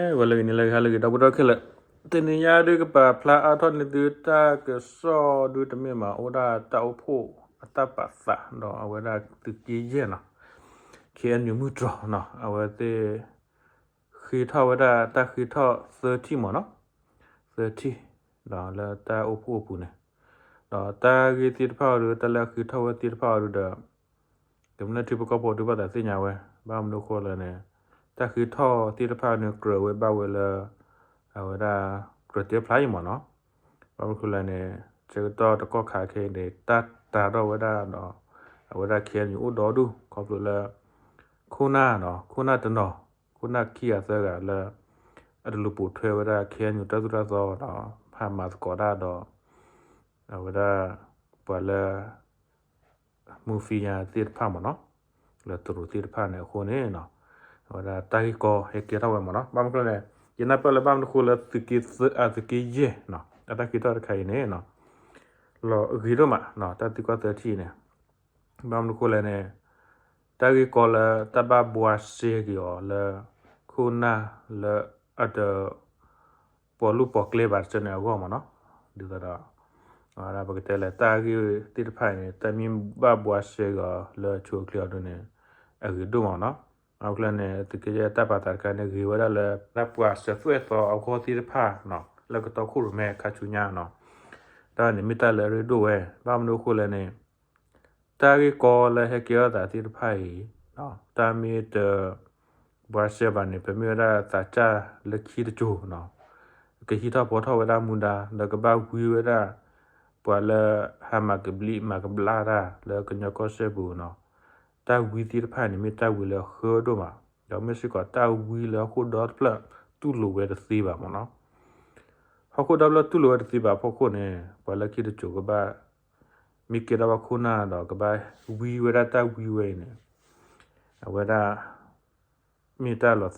ဂီၤလၢအဂ့ၤ နံၤလၢအဂ့ၤ ဟါလၢအဂ့ၤ ဒီပုၢ်ဝဲၢ်ခဲလၢာ်, တနံၤညါဒုးကပာ်ဖျါအါထီၣ်န့ၢ်သုတၢ်ကစီၣ်ဒုးတမ့ၢ်မး အိၣ်ဒၣ်တၢ်အိၣ်ဖှိၣ်အတၢ်ပာ်သး ဒီးအဝဲဒၣ်သုးက့ယဲၢ်နီၤ, ခ့ၣ်အဲၣ်ယူၣ်မုၢ်တြီၤနီၤ, အဝဲသ့ၣ် ဃ့ထီၣ်ဝဲဒၣ်တၢ်ဃ့ထီၣ်သၢထံၣ်မးနီၤ, သၢထံၣ် ဒီးလၢတၢ်အိၣ်ဖှိၣ်အပူၤန့ၣ်, ဒီးတၢ်ဂ့ၢ်သ့ၣ်တဖၣ်အံၤဒီး တၢ်လၢအဃ့ထီၣ်ဝဲသ့ၣ်တဖၣ်အံၤဒီး ကမျၢၢ်ထံဖိကီၢ်ဖိဒုးဘၣ်သးသ့ၣ်ညါဝဲ, ဘၣ်မနုၤအဃိလဲၣ်န့ၣ်, တၢ်ဃ့ထီၣ်သ့ၣ်တဖၣ်န့ၣ် ကြၢးဝဲဘၣ်ဝဲလၢ အဝဲဒၣ် ကြၢးတဲဖျါအံၤမးနီၤ, ဘၣ်မနုၤအဃိလဲၣ်န့ၣ်, ဆၢကတီၢ်တကီၢ်ခါခဲအံၤန့ၣ် တၢ်တာ်ထီၣ်ဝဲဒၣ်ဒီး အဝဲဒၣ် ခ့ၣ်အဲၣ်ယူၣ် အိၣ်ဒီဒူၣ် ခီဖျိလၢ ခိၣ်နၢ်နီၤ, ခိၣ်နၢ်တနီၤ, ခိၣ်နၢ်ခံဂၤသၢဂၤလၢ အတလူၤပိာ်ထွဲဝဲဒၣ် ခ့ၣ်အဲၣ်ယူၣ် တၢ်သိၣ်တၢ်သီဒီး ဟးမၤသကိးတၢ်ဒီး အဝဲဒၣ် ပှၤလၢ မူဖံယါသ့ၣ်တဖၣ်မးနီၤ, လၢတရူးသ့ၣ်တဖၣ်န့ၣ်အဃိန့ၣ်နီၤ, အဝဲဒၣ်တၢ်ဂ့ၢ်ကီဟဲကဲထီၣ်ဝဲမးနီၤ, ဘၣ်မနုၤအဃိလဲၣ်န့ၣ်, ယနၢ်ပၢၢ်လၢဘၣ်မနုၤအဃိလၢသုးက့ယဲၢ်နီၤ, အတၢ်ဃ့ထီၣ်တခါအံၤန့ၣ်နီၤ, လီၤဂ့ၤဒိၣ်မးနီၤ, တၢ်သံကွၢ်သၢထံၣ်အံၤန့ၣ်, ဘၣ်မနုၤအဃိလဲၣ်န့ၣ်, တၢ်ဂ့ၢ်ကီလၢတၢ်ဘၣ်ဘှါစဲက့ၤအီၤလၢ ခိၣ်နၢ်လၢအတ ပိာ်လူၢ်ပိာ်ကျဲဘၣ်တစဲးန့ၣ်အဂီၢ်မးနီၤ, ဒ်သိးဒီး ပကတဲလၢတၢ်ဂ့ၢ်သ့ၣ်တဖၣ်အံၤန့ၣ် တၢ်မ့ၢ်ဘၣ်ဘှါစဲက့ၤအီၤလၢဆိအချ့အီၤဒုးန့ၣ် အဂ့ၤဒိၣ်မးနီၤ, အဃိန့ၣ် သုးက့ယဲၢ်တၢ်ပာ်သးတခါန့ၣ် ဂ့ၤဝဲဒၣ်လၢ တၢ်ပှၤစၢၤသွဲၣ်သီအဂီၢ်သ့ၣ်တဖၣ်နီၤ, လၢကတီၢ်ခိၣ်ရိၣ်မဲခါဆူညါနီၤ, တၢ်န့ၣ်မ့ၢ်တၢ်လၢအရ့ဒိၣ်ဝဲ, ဘၣ်မနုၤအဃိလဲၣ်န့ၣ် တၢ်ဂ့ၢ်ကီလၢဟဲကဲထီၣ်သးသ့ၣ်တဖၣ်အံၤ, တၢ်မ့ၢ်တ ဘှါစဲဘၣ်န့ၣ် ပမ့ၢ်ဝဲဒၣ်သးစၢ်လၢခံတစိၤနီၤ, ကဟံးထီၣ်ဖီထီၣ်ဝဲဒၣ်မူဒါ လၢကဘၣ်ဝံဝဲဒၣ် ပှၤလၢဟးမၤကဘျံးမၤကဘျၣ်တၢ်လၢကညီကီၢ်စဲၣ်ပူၤနီၤ, တၢ်ဝံသ့ၣ်တဖၣ်န့ၣ် မ့ၢ်တၢ်ဝံလၢအဃၢဒိၣ်မး, ဒီးမ့ၢ်စ့ၢ်ကီးတၢ်ဝံလၢဟီၣ်ခိၣ်ဒီဖျၢၣ်တူၢ်လိာ်ဝဲတသ့ဘၣ်မးနီၤ, ဟီၣ်ခိၣ်ဒီဖျၢၣ်တူၢ်လိာ်ဝဲတသ့ဘၣ်အဖီခိၣ်န့ၣ် ပှၤလၢခံတစိၤကဘၣ် မ့ၢ်ကဲထီၣ်ဘၣ်ခိၣ်နၢ်ဒီး ကဘၣ်ဝံဝဲဒၣ်တၢ်ဝံဝဲအံၤန့ၣ်, အဝဲဒၣ် မ့ၢ်တၢ်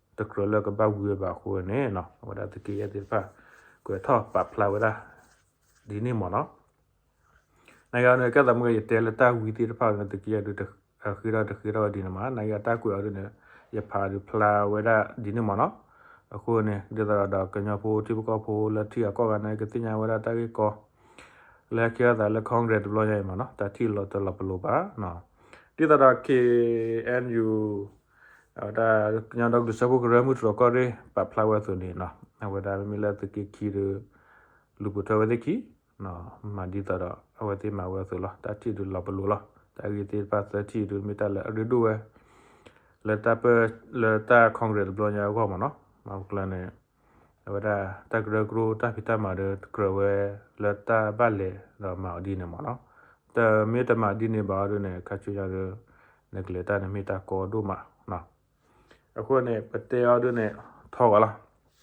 လီၤသးကညီၤဒိၣ်မး, တကြၢးလၢကဘၣ်ဝံဝဲဘၣ်အဃိန့ၣ်နီၤ, အဝဲဒၣ်သုးက့ယဲၢ်သ့ၣ်တဖၣ် ကွဲးထီၣ်ပာ်ဖျါဝဲဒၣ် ဒ်န့ၣ်မးနီၤ. နာ်က့အီၤန့ၣ် ကဲသးမုၢ်ဂ့ၤ ယတဲလၢတၢ်ဝံသ့ၣ်တဖၣ်န့ၣ် သုးက့ယဲၢ်ဒုး ဃ့ထီၣ်တဃ့ထီၣ်ဝဲဒ်န့ၣ်မး, နာ်က့အီၤတၢ်ကွဲးအီၤဒုးန့ၣ် ယဖးဒုးဖျါဝဲဒၣ်ဒ်န့ၣ်မးနီၤ. အဃိန့ၣ် ဒ်သိးဒီးကညီဖိထံဖိကီၢ်ဖိလၢထံဂၤကီၢ်ဂၤန့ၣ် ကသ့ၣ်ညါဝဲဒၣ်တၢ်ဂ့ၢ်ကီ လၢဟဲကဲထီၣ်သးလၢ Congress တဘျီညါအံၤမးနီၤ, တၢ်ထံၣ်လီၤတလီၤပလိာ်ဘၣ်နီၤ. ဒ်သိးဒီး ခ့ၣ်အဲၣ်ယူၣ် အဝဲဒၣ်ကညီဒီကလုာ်စၢဖှိၣ်ကရၢမုၢ်တြီၤကီၢ်ရ့ၣ် ပာ်ဖျါဝဲအသိးန့ၣ်နီၤ, အဝဲဒၣ်မ့မ့ၢ်လၢသုးက့ခံဒီး လူၤပိာ်ထွဲဝဲသ့ၣ်ခံ မၤဒ်သိးဒီး အဝဲသ့ၣ်မၤဝဲအသိးလီၤ. တၢ်ထံၣ်ဒုးလီၤပလိာ်လီၤ. တၢ်ဂ့ၢ်သ့ၣ်တဖၣ်သၢထံၣ်ဒုး မ့ၢ်တၢ်လၢအရ့ဒိၣ်ဝဲ လၢတၢ်ပၢ လၢတၢ် Congress တဘျီညါအဂီၢ်မးနီၤ. မၤပကျၢၤန့ၣ် အဝဲဒၣ်တၢ်ကရၢကရိတၢ်ဖံးတၢ်မၤဒီး တကြၢးဝဲလၢတၢ်ဘၣ်လဲၤဒီးမၤအီၤဒ်န့ၣ်မးနီၤ. တမ့ၢ်တမၤဒ်န့ၣ်ဘၣ်အီၤဒ်န့ၣ် ခါဆူညါဒီး နကလဲၤတၢ်န့ၣ်မ့ၢ်တၢ်ကီဒိၣ်မးနီၤ. အဃိန့ၣ် ပတဲအီၤဒ်န့ၣ် ထီဂီၤလီၤ. နာ်က့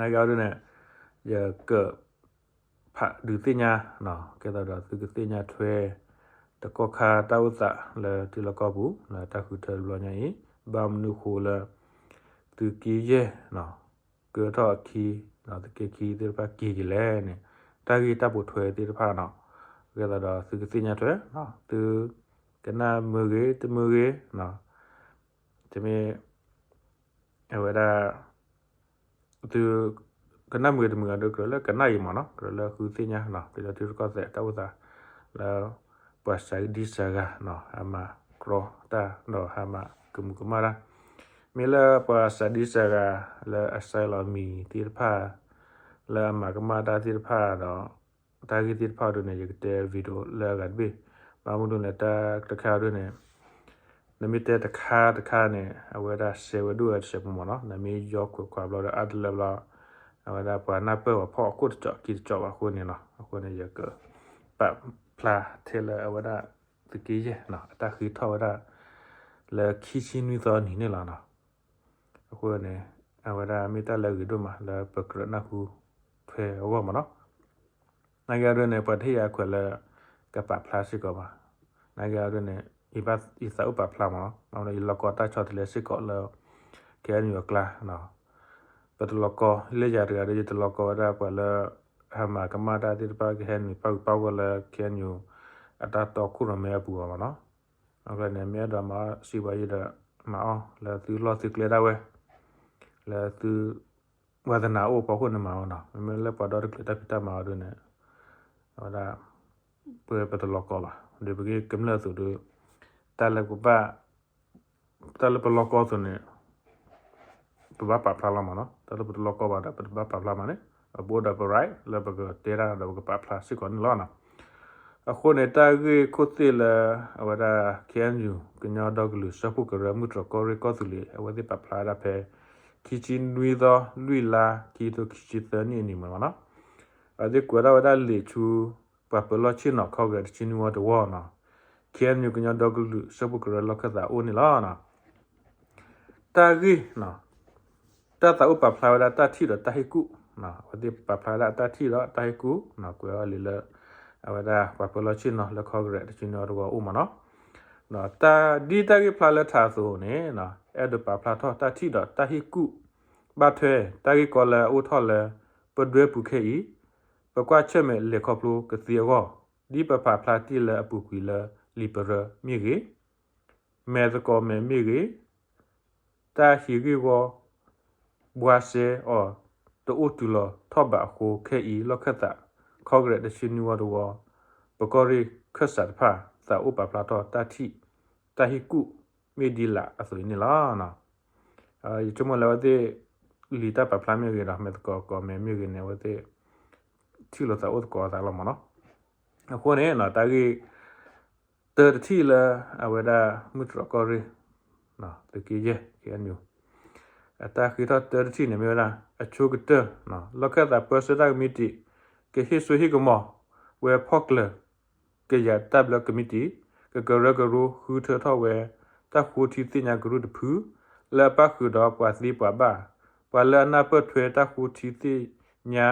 အီၤဒ်န့ၣ် ယက ဖးဒုးသ့ၣ်ညါနီၤ, ကဲသးဒီးသုကသ့ၣ်ညါထွဲ တကီၢ်ခါတၢ်အိၣ်သးလၢထံလီၢ်ကီၢ်ပူၤ လၢတၢ်ဃုထၢတဘျီညါအံၤ, ဘၣ်မနုၤဃိလၢ သုးက့ယဲၢ်နီၤ ကဲထီၣ်အခံ သုးက့ခံသ့ၣ်တဖၣ်က့ၤက့ၤလဲၣ်န့ၣ် တၢ်ဂ့ၢ်တၢ်ပိာ်ထွဲသ့ၣ်တဖၣ်နီၤ, ကဲသးဒီးသုကသ့ၣ်ညါထွဲ သုကနၣ်မုာ်ဂ့ၤ တမုာ်ဂ့ၤနီၤ, တမ့ၢ် အဝဲဒၣ် သု ကနၣ်မုာ်တမုာ်ဂ့ၤဒီး ကြၢးလၢကနၣ်အံၤမးနီၤ, ကြၢးလၢဃုသ့ၣ်ညါနီၤ, ကလၢထံရူၢ်ကီၢ်သဲးတၢ်အိၣ်သး လၢ ပှၤစးဒံစးဂၤနီၤ, ဟးမၤကြီတၢ်ဒီးဟးမၤကမူၤကမၣ်တၢ်, မ့ၢ်လၢပှၤစးဒံစးဂၤ လၢအစဲးလီၤမံၤသ့ၣ်တဖၣ် လၢအမၤကမၣ်တၢ်သ့ၣ်တဖၣ်ဒီး တၢ်ဂ့ၢ်သ့ၣ်တဖၣ်အီၤဒ်န့ၣ် ယကတဲ video လၢအဂၤတဘ့ၣ်, ဘၣ်မနုၤလဲၣ် တၢ်တခါအီၤဒ်န့ၣ် နမ့ၢ်တဲတခါတခါန့ၣ် အဝဲဒၣ်စဲးဝဲဒိၣ်ဝဲတစဲးဖိမးနီၤ, နမ့ၢ်ယီခွဲးခွါဘျီဒီးအါတလၢဘျီ အဝဲဒၣ်ပှၤနၢ်ပၢၢ်ဝဲဖီၣ်အခိၣ်တကၠီးခံတကၠီးဘၣ်အဃိန့ၣ်နီၤ, အဃိန့ၣ် ယကပာ်ဖျါထဲလၢအဝဲဒၣ် သုးက့ယဲၢ်နီၤ အတၢ်ဃ့ထီၣ်ဝဲဒၣ် လၢခံဆံနွံသီနံၤန့ၣ်လီၤနီၤ. အဃိန့ၣ် အဝဲဒၣ်မ့ၢ်တၢ်လၢအဂ့ၤဒိၣ်မးလၢပကြၢးနၢ်ဟူထွဲအဂီၢ်မးနီၤ. နာ်က့အီၤဒ်န့ၣ် ပှၤတဟ့ၣ်ယၤခွဲးလၢ ကပာ်ဖျါစ့ၢ်ကီးဘၣ်. နာ်က့အီၤဒ်န့ၣ် ယသးအိၣ်ပာ်ဖျါမးနီၤ, ယလီၤကီတၢ်ဆီတလဲစ့ၢ်ကီးလၢ ခဲအံၤအကျါနီၤ. ပတလီၤကီ လၢယၤတဂၤဒီး ယတလီၤကီဝဲဒၣ်ပှၤလၢ ဟးမၤကမၣ်တၢ်သ့ၣ်တဖၣ် ကဟဲနုာ်ပၣ်ဂုၤပၣ်ဂီၢ်လၢ ခဲအံၤ အတၢ်တီခိၣ်ရိၣ်မဲအပူၤအီၤမးနီၤ. အကျဲန့ၣ် မ့ၢ်အဲၣ်ဒိးမၤအီၣ်စံးပှၤယံၤဒီး မၤအီၣ်လၢသုလီၢ်သုကျဲဒၣ်ဝဲ. လၢသု ဝါသနာအိၣ်ဖီခိၣ်န့ၣ်မၤအီၤနီၤ, မ့မ့ၢ်လၢပှၤဒီတချုးတၢ်ဖံးတၢ်မၤအီၤဒ်န့ၣ် အဝဲဒၣ် ပ ပတလီၤကီဘၣ်. ဒီးပဂ့ၢ်ကမျၢၢ်အသိးဒီး တၢ်လၢပဘၣ် တၢ်လၢပလီၤကီအသိးန့ၣ် ပဘၣ်ပာ်ဖျါလီၤမးနီၤ. တၢ်လၢပတလီၤကီဘၣ်ဒီး ပတဘၣ်ပာ်ဖျါမးန့ၣ် ပအိၣ်ဒီးပ right လၢပကတဲတၢ်ဒီးပကပာ်ဖျါစ့ၢ်ကီးန့ၣ်လီၤ. အဃိန့ၣ် တၢ်ဂ့ၢ်ခိၣ်သ့ၣ်လၢ အဝဲဒၣ် K N U ကညီဒီကလုာ်စၢဖှိၣ်ကရၢ မုၢ်တြီၢ်ကီၢ်ရ့ၣ်ကီၢ်သူလ့ၤ အဝဲသ့ၣ်ပာ်ဖျါဝဲဒၣ်ဖဲ ခံဆံနွံသီ လွံၢ်လါ ခံကထိခံဆံသၢနံၣ်အနံၤမးနီၤ. အဝဲသ့ၣ်ကွဲးထီၣ်ဝဲဒၣ်လံာ်ဆူ ပှၤပၢၤလီၢ်ဆ့ၣ်နီၤ Congress တဆံနွံဝီတဝီနီၤ, K N U ကညီဒီကလုာ်စၢဖှိၣ်ကရၢလီၢ်ခၢၣ်သးအိၣ်န့ၣ်လီၤ. တၢ်ဂ့ၢ် တၢ်သးအိၣ်ပာ်ဖျါဝဲဒၣ်တၢ်ထံၣ်ဒီးတၢ်ဟ့ၣ်ကူၣ်, အဝဲသ့ၣ်ပာ်ဖျါဝဲဒၣ်အတၢ်ထံၣ်ဒီးတၢ်ဟ့ၣ်ကူၣ်, ကွဲးအီၤလံလၢ အဝဲဒၣ်ပှၤပၢၤလီၢ်ဆ့ၣ်နီၤလၢ Congress တဆံနွံဝီတဝီအိၣ်မးနီၤ. တၢ်ဒ်တၢ်ဂ့ၢ်ဖျါလၢထးအသိးန့ၣ် အဲၣ်ဒိးပာ်ဖျါထီၣ်တၢ်ထံၣ်ဒီးတၢ်ဟ့ၣ်ကူၣ် ဘၣ်ထွဲ တၢ်ဂ့ၢ်ကီလၢအအိၣ်ထီၣ်လၢ ပဒွဲပူၤခဲအံၤ ပကွၢ်ဆၢၣ်မဲာ်လဲၤခီဖျိကသ့အဂီၢ်, ဒ်ပပာ်ဖျါတ့ၢ်လၢအပူၤကွံာ်လၢ လံာ်ပရၢမ့ၢ်ဂ့ၤ, မဲာ်သကိးမဲာ်မ့ၢ်ဂ့ၤ, တၢ်ဟံးဂ့ၢ်ဝီ ဘှါစဲအီၤ တအိၣ်တုၤလီၤထီၣ်ဘးအဃိ ခဲအံၤလီၢ်ခၢၣ်သး Congress တဆံနွံဝီတဝီ ပကီၢ်ရ့ၣ်ခၢၣ်စးတဖၣ် သးအိၣ်ပာ်ဖျါထီၣ်တၢ်ထံၣ် တၢ်ဟ့ၣ်ကူၣ် မ့ၢ်ဒ်လာ်အသိးအံၤန့ၣ်လီၤ. ယဆိကမိၣ်လၢအဝဲသ့ၣ် လံာ်တၢ်ပာ်ဖျါမ့ၢ်ဂ့ၤဒီး မဲာ်သကိးကိးမဲာ်မ့ၢ်ဂ့ၤန့ၣ် အဝဲသ့ၣ် ထံၣ်လိာ်သးအိၣ်သကိးအသးလီၤမးနီၤ. အဃိန့ၣ် တၢ်ဂ့ၢ် တၢတထံၣ်လၢ အဝဲဒၣ်မုၢ်တြီၢ်ကီၢ်ရ့ၣ် သုးက့ယဲၢ် K N U အတၢ်ဃ့ထီၣ်တၢတထံၣ်န့ၣ်မ့ၢ်ဝဲဒၣ် အဆိကတၢၢ် လီၢ်ခၢၣ်သးပၢဆှၢတၢ်ကမံးတံာ် ကဟ့ၣ်စိဟ့ၣ်ကမီၤဝဲဖီၣ်ကျၢၤ ကယၤတၢ်ဘျၢကမံးတံာ် ကကရၢကရိဃုထၢထီၣ်ဝဲ တၢ်ဃိထံသ့ၣ်ညါကရူၢ်တဖု လၢအပၣ်ဃုာ်ဒီးပှၤသ့ပှၤဘၣ်, ပှၤလၢအနၢ်ပၢၢ်ထွဲတၢ်ဃိထံသ့ၣ်ညါ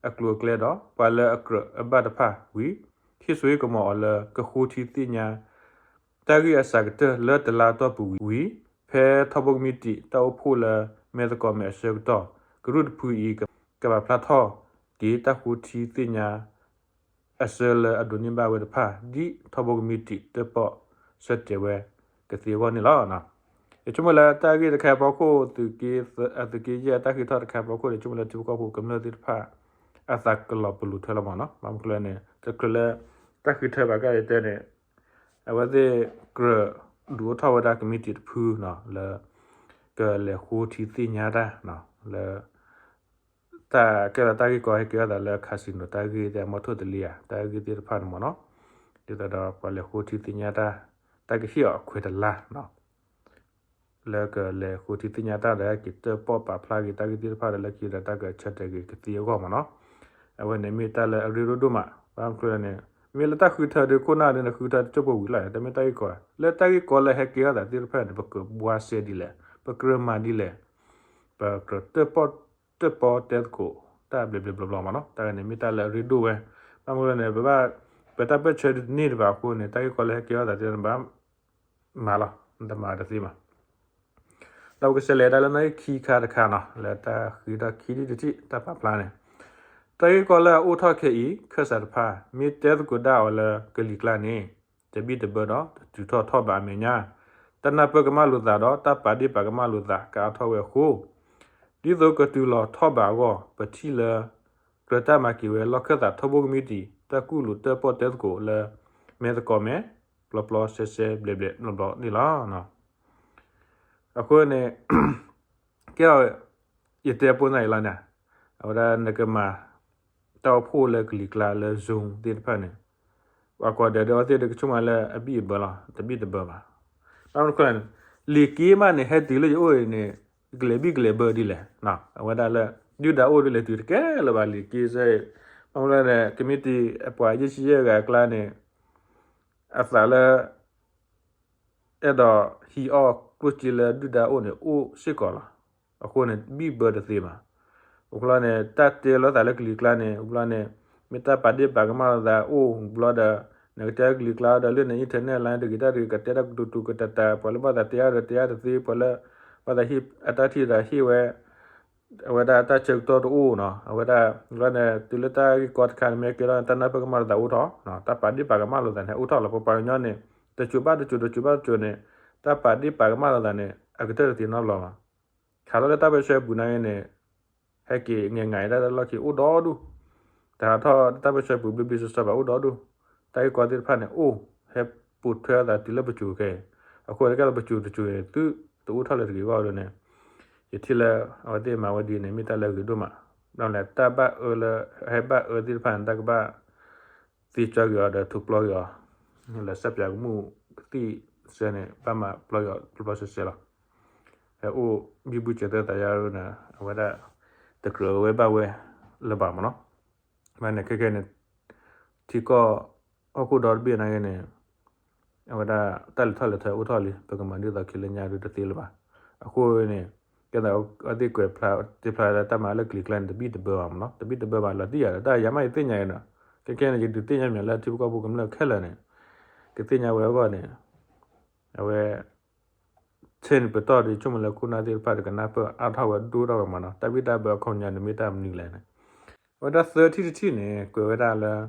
အကျိၤအကျဲဒီး ပှၤလၢအကြၢးအဘၣ်တဖၣ်ဝံၤ ဟ့ၣ်စိဟ့ၣ်ကမီၤအီၤလၢကဃိထံသ့ၣ်ညါ တၢ်ဂ့ၢ်အစှၤကတၢၢ်လၢတလါအတီၢ်ပူၤဝံၤ ဖဲထီဘိကမံးတံာ်တၢ်အိၣ်ဖှိၣ်လၢမဲာ်သကိးမဲာ်အဆၢကတီၢ် ကရူၢ်တဖုအံၤ ကပာ်ဖျါထီၣ်က့ၤတၢ်ဃိထံသ့ၣ်ညါ အဆၢလၢအဒိးန့ၢ်ဘၣ်ဝဲတဖၣ် ဒ်ထီဘိကမံးတံာ်တၢၣ်ပီၣ်ဆၢတဲာ်ဝဲကသ့အဂီၢ်န့ၣ်လီၤ. ယဆိကမိၣ်လၢတၢ်ဂ့ၢ်တခါအံၤအဖီခိၣ် သုးက့ယဲၢ်အတၢ်ဃ့ထီၣ်တခါအံၤအဖီခိၣ်န့ၣ် ယဆိကမိၣ်လၢထံဖိကီၢ်ဖိကမျၢၢ်သ့ၣ်တဖၣ် အသးကလီၤပလိာ်ထွဲလီၤမးနီၤ. ဘၣ်မနုၤလဲၣ်န့ၣ် တချုးလၢ တၢ်ဃ့ထၢဘၣ်ကါယတဲန့ၣ် အဝဲသ့ၣ်ကြၢးဒုးအိၣ်ထီၣ်ဝဲဒၣ်ကမံးတံာ်တဖုနီၤ လၢ ကလဲၤဃိထံသ့ၣ်ညါတၢ် လၢ တၢ်ကဲထီၣ်တၢ်ဂ့ၢ်ကီဟဲကဲထီၣ်သးလၢ casino တၢ်ဂ့ၢ်သ့ၣ် အမီထိၣ်တလ့ဧါ တၢ်ဂ့ၢ်သ့ၣ်တဖၣ်န့ၣ်မးနီၤ. ဒ်သိးဒီးပှၤလဲၤဃိထံသ့ၣ်ညါတၢ် တၢ်ကဟ့ၣ်အီၤအခွဲးတလါနီၤ လၢကလဲၤဃိထံသ့ၣ်ညါတၢ်ဒီး ဟဲက့ၤတၢၣ်ပီၣ်ပာ်ဖျါက့ၤတၢ်ဂ့ၢ်သ့ၣ်တဖၣ်ဒီး လၢခံဒီးတၢ်ကဆၢတဲာ်က့ၤကသ့အဂီၢ်မးနီၤ. အဝဲန့ၣ်မ့ၢ်တၢ်လၢအရ့ဒိၣ်ဒိၣ်မး ဘၣ်မနုၤလဲၣ်န့ၣ် မ့ၢ်လၢတၢ်ဃုထၢဒီးခိၣ်နၢ်ဒီး နဃုထၢတစိၢ်ဖိဝံၤလီၤ တမ့ၢ်တၢ်ဂ့ၢ်ကီ လၢတၢ်ဂ့ၢ်ကီလၢဟဲကဲထီၣ်သးသ့ၣ်တဖၣ်န့ၣ် ပကြၢးဘှါစဲဒ်လဲၣ် ပကြၢးမၤဒ်လဲၣ် ပကြၢးတၢၣ်ပီၣ်တၢၣ်ပီတဲသကိး တၢ်ဘျဲးဘျဲးဘျီဘျီမးနီၤ. တၢ်ဂ့ၢ်န့ၣ်မ့ၢ်တၢ်လၢအရ့ဒိၣ်ဝဲ ဘၣ်မနုၤလဲၣ်န့ၣ် ပဘၣ် ပတၢ်ပၢၢ်ဆၢဒ်န့ၣ်တဘၣ်အဃိန့ၣ် တၢ်ဂ့ၢ်ကီလၢဟဲကဲထီၣ်သးသ့ၣ်တဖၣ်န့ၣ် ဘၣ်မၤလီၤ နတမၤတသ့ဘၣ်. ဒီးပကဆဲးလဲၤဒၣ်လၢနီၣ်ဂံၢ်ခံခါတခါနီၤ လၢတၢ်ဃ့ထီၣ်ခံထံၣ်တထံၣ် တၢ်ပာ်ဖျါန့ၣ် တၢ်ဂ့ၢ်ကီလၢအအိၣ်ထီၣ်ခဲအံၤ ခၢၣ်စးတဖၣ် မ့ၢ်တဲသကိးဒၣ်အီၤလၢကလံၤကျါန့ၣ် တဘံၣ်တဘၢဒီး တတုၤထီၣ်ထီၣ်ဘးအမဲာ်ညါ တၢ်နၢ်ပၢၢ်ကမၣ်လိာ်သးဒီး တၢ်ပာ်ဒ့ၣ်ပာ်ကမၣ်လိာ်သးကအါထီၣ်ဝဲအဃိ ဒ်သိးကတုၤလီၤထီၣ်ဘးအဂီၢ် ပထံၣ်လၢ ကြၢးတၢ်မၤက့ၤဝဲလီၢ်ခၢၣ်သးထီဘိကမံးတံာ် တၢ်ကူၣ်လိာ်တၢၣ်ပီၣ်တဲသကိးလၢ မဲာ်သကိးမဲာ် ပျီပျီစဲစဲဘျဲးဘျဲးဘျီဘျီန့ၣ်လီၤ. အဃိန့ၣ် ကဲ ယတဲပိၢ်နၢ်အံၤလီၤန့ၣ် အဝဲဒၣ်နကမၤ တၢ်အိၣ်ဖှိၣ်လၢကလံၤကျါလၢ Zoom သ့ၣ်တဖၣ်န့ၣ် ပှၤကိးဂၤဒဲးအဝဲသ့ၣ်ဒီးကဆိကမိၣ်လၢအဘံၣ်အဘၢလီၤ တဘံၣ်တဘၢဘၣ်. ဘၣ်မနုၤလဲၣ်န့ၣ် လံာ်က့မးန့ၣ် ဟဲတုၤလၢယအိၣ်အံၤန့ၣ် ကလဲၤဘံၣ်ကလဲၤဘၢဒ်လဲၣ် အဝဲဒၣ်လၢ ဒုၣ်ဒါအိၣ်ဒ်လဲၣ်တုၤတကဲလၢၤဘၣ်လံာ်က့စ့ၢ် ဘၣ်မနုၤလဲၣ်န့ၣ် ကမံးတံာ်အပှၤယဲၢ်ဆံယဲၢ်ဂၤအကျါန့ၣ် အသးလၢ အဲၣ်ဒိးဟံးအီၣ်ကျိၣ်စ့လၢဒုၣ်ဒါအိၣ်န့ၣ် အိၣ်စ့ၢ်ကီးလီၤ. အဃိန့ၣ် ဘံၣ်ဘၢတသ့ဘၣ်. အဃိန့ၣ် တၢ်တဲလိာ်သးလၢကလံၤကျါန့ၣ် အဃိန့ၣ် မ့ၢ်တၢ်ပာ်ဒ့ၣ်ပာ်ကမၣ်လိာ်သးအိၣ်ဘျီဒီး နကတဲလၢကလံၤကျါဒီး လၢန internet line တဂ့ၤတၢ်တဂ့ၤ ကတဲတၢ်ကတိၤတိၤကတၢၢ်တၢၢ် ပှၤလၢဘၣ်သးတဲအါဒီးတဲအါတသ့ ပှၤလၢ ဘၣ်သးဟ့ၣ်အတၢ်ထံၣ်ဒီးဟ့ၣ်ဝဲ အဝဲဒၣ်တၢ်ဆၢကတီၢ်တအိၣ်နီၤ အဝဲဒၣ် အဃိန့ၣ် တုၤလၢတၢ်ဂ့ၢ်ကီတခါန့ၣ် မ့ၢ်ကဲထီၣ်န့ၣ် တၢ်နၢ်ပၢၢ်ကမၣ်လိာ်သးအိၣ်ထီၣ် တၢ်ပာ်ဒ့ၣ်ပာ်ကမၣ်လိာ်သးန့ၣ် အိၣ်ထီၣ်လီၤ. ပပှၤကညီန့ၣ် တစိၤဘၣ်တစိၤ တစိၤဘၣ်တစိၤန့ၣ် တၢ်ပာ်ဒ့ၣ်ပာ်ကမၣ်လိာ်သးန့ၣ် အကတၢၢ်တသ့နီတဘျီဘၣ်. ဟးထီၣ်လၢတၢ်ပၢဆှၢပူၤနာ်က့န့ၣ် ဟဲက့ၤငဲၤငါအံၤ တၢ်လီၢ်ခံအိၣ်ဒီဒူၣ်, တဟးထီၣ်တၢ်ပၢဆှၢပူၤဘျ့ဘျ့ဆှီဆှီဘၣ် အိၣ်ဒီဒူၣ်, တၢ်ဂ့ၢ်ကီသ့ၣ်တဖၣ်န့ၣ်အိၣ် ဟဲပိာ်ထွဲအသးတုၤလၢပစိၤခဲအံၤ, အဃိန့ၣ် ကဲသိးပစိၤတစိၤန့ၣ် သုတအိၣ်ထီၣ်လၢၤတဂ့ၤအဂီၢ်ဒ်န့ၣ် ယထံၣ်လၢအဝဲသ့ၣ်မၤဝဲဒ်န့ၣ် မ့ၢ်တၢ်လၢအဂ့ၤဒိၣ်မး, ဒီးလဲၣ်တၢ်ဘၣ်အၢလၢ ဟဲဘၣ်အၢသ့ၣ်တဖၣ်န့ၣ် တၢ်ကဘၣ် သ့ကၠီက့ၤအီၤဒီးထူးပျီက့ၤအီၤ, လၢစၢ်ပၠးကမူၣ်ကသံၣ်စဲန့ၣ် ဘၣ်မၤပျီက့ၤအီၤပျီပျီဆှဲဆှဲလီၤ. ဟဲအိၣ်ဘံဘူစၢၤသၢသးယါန့ၣ် အဝဲဒၣ် တကြၢးဝဲဘၣ်ဝဲလၢၤဘၣ်မ့ၢ်နီၤ, ဘၣ်န့ၣ်ခဲခဲန့ၣ် ထံကီၢ်ဟီၣ်ခိၣ်ဒီတဘ့ၣ်နာ်က့န့ၣ် အဝဲဒၣ်တၢ်လဲၤထီၣ်လဲၤထီအိၣ်ထီၣ်လံ ပကမၤဒ်သိးခံလၢညါဒ်တသ့လၢၤဘၣ်. အဃိန့ၣ် ကဲသးအဝဲသ့ၣ်ကွဲးဖျါ တ့ဖျါလၢတၢ်မၤလၢကလံၤကျါန့ၣ် တဘံၣ်တဘၢဘၣ်မ့ၢ်နီၤ, တဘံၣ်တဘၢဘၣ်လီၤတံၢ်ယၤဒီး တၢ်ယၤမးယသ့ၣ်ညါအံၤနီၤ, ခဲခဲန့ၣ် ယဒုးသ့ၣ်ညါမ့ၢ်လၢထံဖိကီၢ်ဖိကမျၢၢ်ခဲလၢာ်န့ၣ် ကသ့ၣ်ညါဝဲအဂီၢ်န့ၣ် အဝဲ ဆဲန့ၣ်ပတီၢ်ဒီး ဆိကမိၣ်လၢခိၣ်နၢ်သ့ၣ်တဖၣ်ဒီးကနၢ်ပၢၢ်အါထီၣ်ဝဲဒိၣ်ထီၣ်ဝဲမ့ၢ်နီၤ, တၢ်ဘံၣ်တၢ်ဘၢအခီပညီန့ၣ်မ့ၢ်တၢ်မနုၤလဲၣ်န့ၣ် အဝဲဒၣ်သၢထံၣ်တထံၣ်န့ၣ် ကွဲးဝဲဒၣ်လၢ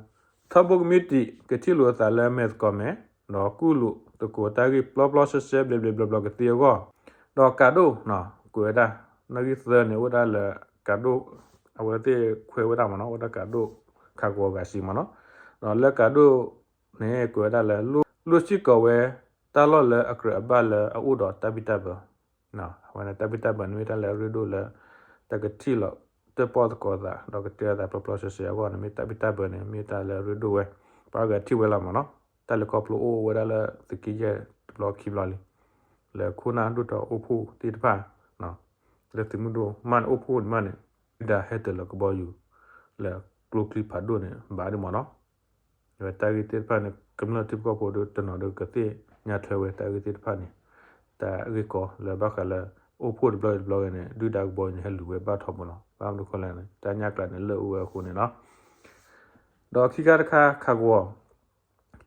ထီဘိကမံးတံာ် ကထံၣ်လိာ်အသးလၢမဲာ်သကိးမဲာ် ဒီးကူၣ်လိာ်သကိးတၢ်ဂ့ၢ်ပျီပျီဆှဲဆှဲဘျဲးဘျဲးဘျီဘျီကသ့အဂီၢ်, ဒီးကးဒိၣ် ကွဲးဝဲဒၣ် နီၣ်ဂံၢ်သၢန့ၣ် အိၣ်ဝဲဒၣ်လၢ ကးဒိၣ် အဝဲသ့ၣ်ခွဲးဝဲဒၣ်မ့ၢ်နီၤ, အိၣ်ဝဲဒၣ်ကးဒိၣ်ခးကဝီၤဂၤစံမ့ၢ်နီၤ, ဒီးလၢကးဒိၣ်န့ၣ် ကွဲးဝဲဒၣ်လၢ လိၣ်စ့ၢ်ကီးဝဲ တၢ်လီၢ်လၢအကြၢးအဘၣ်လၢအအိၣ်ဒီးတၢ်ဘံၣ်တၢ်ဘၢ အဝဲန့ၣ်တၢ်ဘံၣ်တၢ်ဘၢန့ၣ်မ့ၢ်တၢ်လၢအရ့ဒိၣ်လၢ တၢ်ကထံၣ်လိာ်တၢၣ်ပီၣ်သကိးသး ဒီးကတဲအသးပျီပျီဆှဲဆှဲအဂီၢ်န့ၣ် မ့ၢ်တၢ်ဘံၣ်တၢ်ဘၢန့ၣ် မ့ၢ်တၢ်လၢအရ့ဒိၣ်ဝဲ ပှၤဂၤထံၣ်ဝဲလီၤမ့ၢ်နီၤ, တၢ်လဲၤခီဖျိအိၣ်ဝဲဒၣ်လၢသုးက့ယဲၢ်တဘျီခံဘျီလံ, လၢခိၣ်နၢ်ဒိၣ်ထီၣ်အိၣ်ဖှိၣ်သ့ၣ်တဖၣ် လၢသုးမုၢ်ဒိၣ်မးန့ၣ် အိၣ်ဖှိၣ်န့ၣ်မးန့ၣ် ဒုၣ်ဒါဟဲတၢၤလီၤကဘီယူၤ လၢကျိချံဖးဒိၣ်န့ၣ် ဘၣ်ဒ်မ့ၢ်နီၤ အဝဲတၢ်ဂ့ၢ်သ့ၣ်တဖၣ်န့ၣ် ကမျၢၢ်ထံဖိကီၢ်ဖိဒီးတနီၤဒီးကသ့ၣ်ညါထွဲဝဲတၢ်ဂ့ၢ်သ့ၣ်တဖၣ်န့ၣ် တၢ်ဂ့ၢ်ကီလၢဘၣ်ဃးလၢ အိၣ်ဖှိၣ်တဘျီတဘျီဂ့ၤန့ၣ် ဒုၣ်ဒါကဘီယူၤန့ၣ် ဟဲလူၤဝဲဘၣ်ထီဘိလီၤ. ဘၣ်မနုၤဃိလဲၣ်န့ၣ် တၢ်ညၣ်ကျါန့ၣ် လၢအအိၣ်ဝဲအဃိန့ၣ်လီၤ. ဒီးခံခါတခါခးကဝီၤ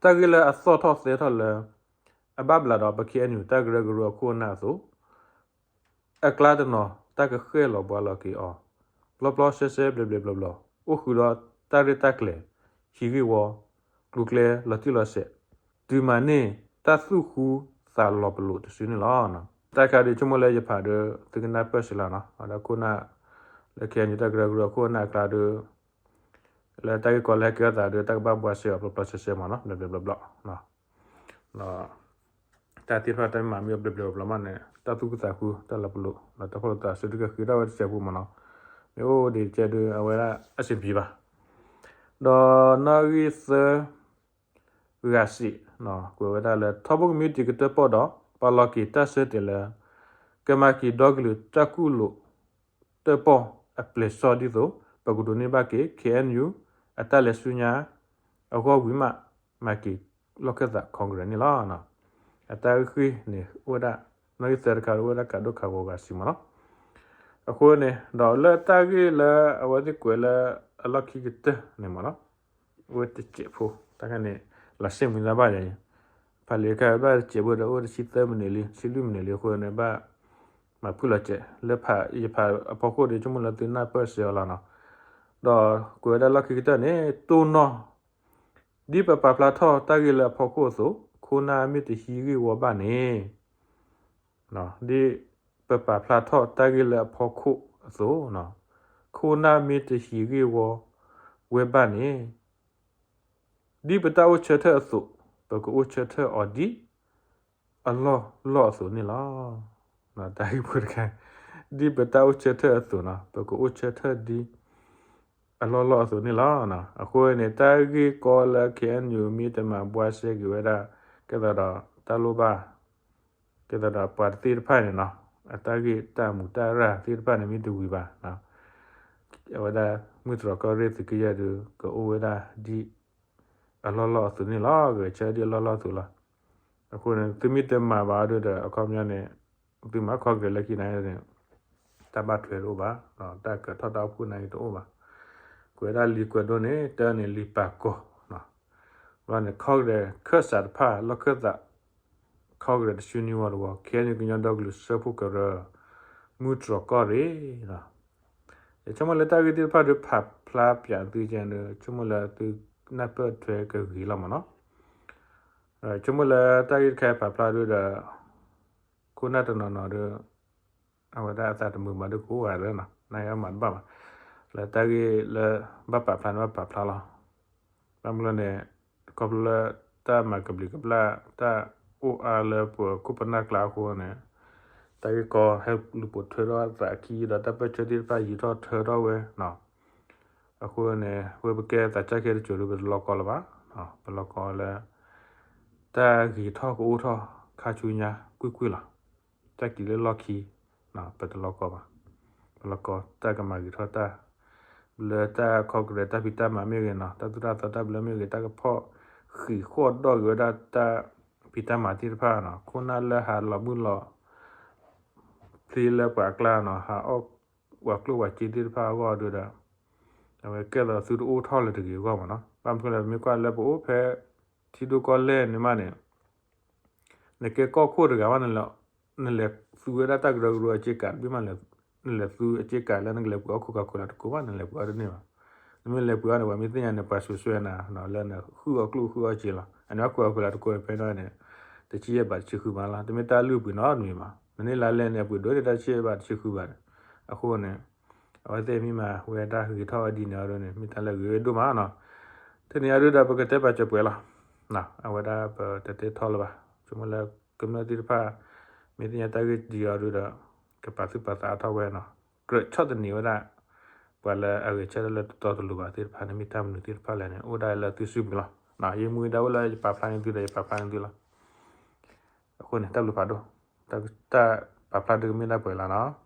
တၢ်ဂ့ၢ်လၢအသီၣ်ထီၣ်သဲထီၣ်လၢ အဘၣ်ဘျးဒီးပ ခ့ၣ်အဲၣ်ယူၣ် တၢ်ကရၢကရိအခိၣ်အနၢ်အသိး အကျါတနီၤ တၢ်ကဃဲၣ်လီၤဘှါလီၤက့ၤအီၤ ပျီပျီဆှဲဆှဲဘျဲးဘျဲးဘျီဘျီ အိၣ်ဃုာ်ဒီးတၢ်ရဲၣ်တၢ်ကျဲၤ ဟံးဂ့ၢ်ဝီ ကျိၤကျဲလီၤတံၢ်လီၤဆဲး တုၤမၤန့ၢ်တၢ်သူၣ်ဃူသးလီၤပလိာ်တစုန့ၣ်လီၤ. တၢ်ခါဒီးဆိကမိၣ်လၢယဖးဒီး သုကနၢ်ပၢၢ်စ့လီၤနီၤ ဒီးခိၣ်နၢ် လၢ ခ့ၣ်အဲၣ်ယူၣ် တၢ်ကရၢကရိအခိၣ်အနၢ်အကျါဒီး လၢတၢ်ဂ့ၢ်ကီလၢဟဲကဲထီၣ်သးဒီး တၢ်ကဘၣ်ဘှါရှဲအီၤ ပျီပျီဆှဲဆှဲမ့ၢ်နီၤ ဘျဲးဘျဲးဘျီဘျီ ဒီး တၢ်သ့ၣ်တဖၣ်တၢ်မ့ၢ်မၤမ့ၢ်အီၤဘျဲးဘျဲးဘျီဘျီမးန့ၣ် တၢ်သူၣ်ခုသးခု တၢ်လီၤပလိာ် ဒီးတၢ်ဖှီၣ်လိာ်သးစုတကဃ့ထီၣ်ဝဲတစဲးဖိမ့ၢ်နီၤ မ့ၢ်အိၣ်ဒံးတကဲးဒီး အဝဲဒၣ်အဆင်ပြေဘၣ် ဒီးနီၣ်ဂံၢ်သၢ ဂၤစံး ကွဲးဝဲဒၣ်လၢ ထီဘိကမံးတံာ်ကတၢၣ်ပီၣ်ဒီး ပာ်လီၤက့ၤတၢ်ဆၢတဲာ်လၢ ကမၤက့ၤဒီကလုာ်တၢ်ကူၣ်လိာ်တၢၣ်ပီၣ်အပျဲၢ်စီဒ်သိး ပကဒိးန့ၢ်ဘၣ်က့ၤ ခ့ၣ်အဲၣ်ယူၣ် အတၢ်လဲၤဆူညါအဂီၢ်ဝံၤမး မၤက့ၤလီၢ်ခၢၣ်သး Congress န့ၣ်လီၤ. အတၢ်ဂ့ၢ်ဃ့ၢ်န့ၣ် အိၣ်ဝဲဒၣ် နီၣ်ဂံၢ်သၢတခါ အိၣ်ဝဲဒၣ်ကးဒိၣ်ခးဂီၤဂၤစံးမ့ၢ်နီၤ အဃိန့ၣ် ဒီးလၢတၢ်ဂ့ၢ်လၢအဝဲသ့ၣ်ကွဲးလၢအလီၢ်ခံကတၢၢ်န့ၣ်မ့ၢ်နီၤ အိၣ်ဝဲတစဲးဖိ တၢ်ခါန့ၣ် လီၤစ့ၣ်မှံသးဘၣ်ယၤ ဖးလံာ်ခါဘၣ်တစဲးဖိဒီး အိၣ်တဆံသၢမံးနံးလံ ဆံလွံၢ်မံးနံးလံအဃိန့ၣ် ဘၣ်မၤဖုၣ်လီၤစဲး လၢဖးယဖးအဖီခိၣ်ဒီး ဆိကမိၣ်လၢသုနၢ်ပၢၢ်စ့အီၤလီၤနီၤ ဒီးကွဲးဝဲဒၣ်လီၢ်ခံကတၢၢ်န့ၣ် တိၢ်နီၣ် ဒ်ပပာ်ဖျါထီၣ်တၢ်ဂ့ၢ်လၢအဖီခိၣ်အသိး ခိၣ်နၢ်မ့ၢ်တဟံးဂ့ၢ်ဝီဘၣ်န့ၣ် ဒ်ပပာ်ဖျါထီၣ်တၢ်ဂ့ၢ်လၢအဖီခိၣ်အသိး ခိၣ်နၢ်မ့ၢ်တဟံးဂ့ၢ်ဝီဝဲဘၣ်န့ၣ် ဒ်ပတၢ်အိၣ်ဆၢထၢၣ်အသိး ပကအိၣ်ဆၢထၢၣ်အီၤဒ်အလီၢ်လီၢ်အသိးန့ၣ်လီၤ. တၢ်ဂ့ၢ်ဖိတခါ ဒ်ပတၢ်အိၣ်ဆၢထၢၣ်အသိးနီၤ ပကအိၣ်ဆၢထၢၣ်ဒ်အလီၢ်လီၢ်အသိးန့ၣ်လီၤ. အဃိန့ၣ် တၢ်ဂ့ၢ်ကီလၢ ခ့ၣ်အဲၣ်ယူၣ် မ့ၢ်တမၤဘှါရှဲက့ၤဝဲဒၣ် ကဲသးဒီးတၢ်လိၣ်ဘၣ် ကဲသးဒီးပှၤတသ့ၣ်တဖၣ်န့ၣ်နီၤ အတၢ်ဂ့ၢ်တၢ်မူးတၢ်ရၢ်သ့ၣ်တဖၣ်န့ၣ် မ့ၢ်တဝံၤဘၣ် အဝဲဒၣ် မုၢ်တြီၢ်ကီၢ်ရ့ၣ်သုးကယဲၢ်ဒီး ကအိၣ်ဝဲဒၣ်ဒ်အလီၢ်လီၢ်အသိးန့ၣ်လီၤ. ဂဲၤဆၢဒ်အလီၢ်လီၢ်အသိးလီၤ. အဃိန့ၣ် သုမ့ၢ်တမၤဘၣ်ဒီး အခီပညီန့ၣ် သုမၤ Congress လၢခံန့ၣ် တၢ်ဘၣ်ထွဲတအိၣ်ဘၣ်, တၢ်ကဲထီၣ်တၢ်အိၣ်ဖှိၣ်နာ်က့တအိၣ်ဘၣ်. ကွဲးဒၣ်လံာ်ကွဲးဒိန့ၣ် တၢ်န့ၣ်လံာ်ပာ်ကီၤ, ဘျီန့ၣ် Congress ခၢၣ်စးတဖၣ် လီၢ်ခၢၣ်သး Congress တဆူနံၤဝီတဝီ ခဲအံၤန့ၣ် ကညီဒီကလုာ်စၢဖှိၣ်ကရၢ မုၢ်တြီၢ်ကီၢ်ရ့ၣ်လီၤ. ယဆိကမိၣ်လၢတၢ်ဂ့ၢ်သ့ၣ်တဖၣ်ဒီး ဖးဖျါပၠးသုကဲဒီး ဆိကမိၣ်လၢသုနၢ်ပၢၢ်ထွဲကဂ့ၤလီၤမ့ၢ်နီၤ. ဆိကမိၣ်လၢတၢ်ဂ့ၢ်တခါဖးဖျါဒုဒီး ခိၣ်နၢ်တနီၤနီၤဒီး အဝဲဒၣ်အသးတမုာ်ဘၣ်ဒီးကအိၣ်ဂၤလၢနီၤ နာ်က့မၤတဘၣ်ဘၣ်. လၢတၢ်ဂ့ၢ်လၢ ဘၣ်ပာ်ဖျါန့ၣ်ဘၣ်ပာ်ဖျါလီၤ. ဘၣ်မနုၤလဲၣ်န့ၣ် ခီဖျိလၢတၢ်မၤကဘျံးကဘျၣ် တၢ်အိၣ်အါလၢပခိၣ်ပနၢ်ကျါအဃိန့ၣ် တၢ်ဂ့ၢ်ကီဟဲလူၤပိာ်ထွဲထီၣ်သးခံဒီး တၢ်ပၢၢ်ဆၢသ့ၣ်တဖၣ်ယံာ်ထီၣ်ထၢထီၣ်ဝဲနီၤ. အဃိန့ၣ် ဝဲပကဲသးစၢ်ခဲတစိၤဒီး ပတလီၤကီလၢၤဘၣ်. ပလီၤကီလၢ တၢ်ဂ့ၤထီၣ်ကအိၣ်ထီၣ် ခါဆူညါကွ့ၢ်ကွ့ၢ်လီၤ. တၢ်ကံၤလၢလီၢ်ခံ ပတလီၤကီဘၣ်. ပလီၤကီတၢ်ကမၤဂ့ၤထီၣ်တၢ် လၢတၢ်ခီကရဲး တၢ်ဖံးတၢ်မၤမ့ၢ်ဂ့ၤနီၤ, တၢ်သူၣ်တၢ်သီတၢ်ဘျၢမ့ၢ်ဂ့ၤ, တၢ်ကဖီၣ်ဃံးဃီၣ်ဒီၣ်ဂ့ၤဝဲဒၣ်တၢ်ဖံးတၢ်မၤသ့ၣ်တဖၣ်နီၤ, ခိၣ်နၢ်လၢဟးလီၤမုၢ်လီၤ ဖျ့လၢပှၤအကျါနီၤ, ဟးအီၣ်ပှၤကျိၣ်ပှၤစ့သ့ၣ်တဖၣ်အဂီၢ်ဒုဒီး အဝဲကဲသိးသုတအိၣ်ထီၣ်လၢၤတဂ့ၤအဂီၢ်မးနီၤ. ဘၣ်မနုၤလဲၣ် မ့ၢ်ကွၢ်လၢပအိၣ်ဖဲ ထံဒိၣ်ကီၢ်လဲၢ်န့ၣ်မးန့ၣ် နကဲကီၢ်ခိၣ်တဂၤဘၣ် နလဲၤသူဝဲဒၣ်တၢ်ကရၢကရိအစ့ကၤတဘ့ၣ်မး, နလဲၤသူအစ့ကၤလၢနကလဲၤပှ့ၤအီၣ်ခိၣ်ကါခိၣ်လၢတကိးဘၣ် နလဲၤပှ့ၤအီၣ်တန့ၢ်ဘၣ်. နမ့ၢ်လဲၤပှ့ၤအီၣ်န့ၣ် ပှၤမ့ၢ်သ့ၣ်ညါန့ၣ် ပှၤစူးစွဲနၤလၢနဃုအီၣ်ကျိၣ်ဃုအီၣ်စ့လီၤ. အန့ၣ်ဘၣ်ကွဲးအီၣ်ခိၣ်ကါခိၣ်လၢတကိးန့ၣ် ဖဲန့ၣ်န့ၣ် တဆံယဲၢ်ဘးတဆံဃုဘးလီၤ. တမ့ၢ်တၢ်လုၢ်ပှ့ၤနီတမံၤဘၣ်. နန့ၢ်လါလဲန့ၣ် အပှ့ၤဒိၣ်န့ၢ်တၢ်တဆံယဲၢ်ဘးတဆံဃုဘးန့ၣ်. အဃိန့ၣ် အဝဲသ့ၣ်မ့ၢ်မၤဝဲဒၣ်ဂ့ၤထီၣ်ဝဲဒ်န့ၣ်အီၤဒ်န့ၣ် မ့ၢ်တၢ်လၢဂ့ၤဝဲဒိၣ်မးနီၤ. ထဲန့ၣ်အီၤဒုဒီး ပကတဲပာ်စၢၤပှဲၤလီၤ. အဝဲဒၣ်ပတတဲထီလၢၤဘၣ်. ဆိကမိၣ်လၢကမျၢၢ်သ့ၣ်တဖၣ် မ့ၢ်သ့ၣ်ညါတၢ်ဂ့ၢ်ဒ်အီၤဒုဒီး ကပာ်သူၣ်ပာ်သးအါထီၣ်ဝဲနီၤ. ကြၢးဆီၣ်သနံးဝဲဒၣ် ပှၤလၢအဂဲၤဆၢထၢၣ်လၢတတီတလိၤဘၣ်သ့ၣ်တဖၣ်န့ၣ် မ့ၢ်တၢ်မနုၤသ့ၣ်တဖၣ်လဲၣ်န့ၣ် အိၣ်ဒၣ်လၢသုစုပူၤလီၤ. ယမူဒါအိၣ်လၢယပာ်ဖျါန့ၢ်သုဒီး ယပာ်ဖျါန့ၢ်သုလီၤ. အဃိန့ၣ် တၢ်ဘျုးဖးဒိၣ်, တၢ်ပာ်ဖျါဒုကမ့ၢ်ဒၣ်ပှဲၤလီၤနီၤ.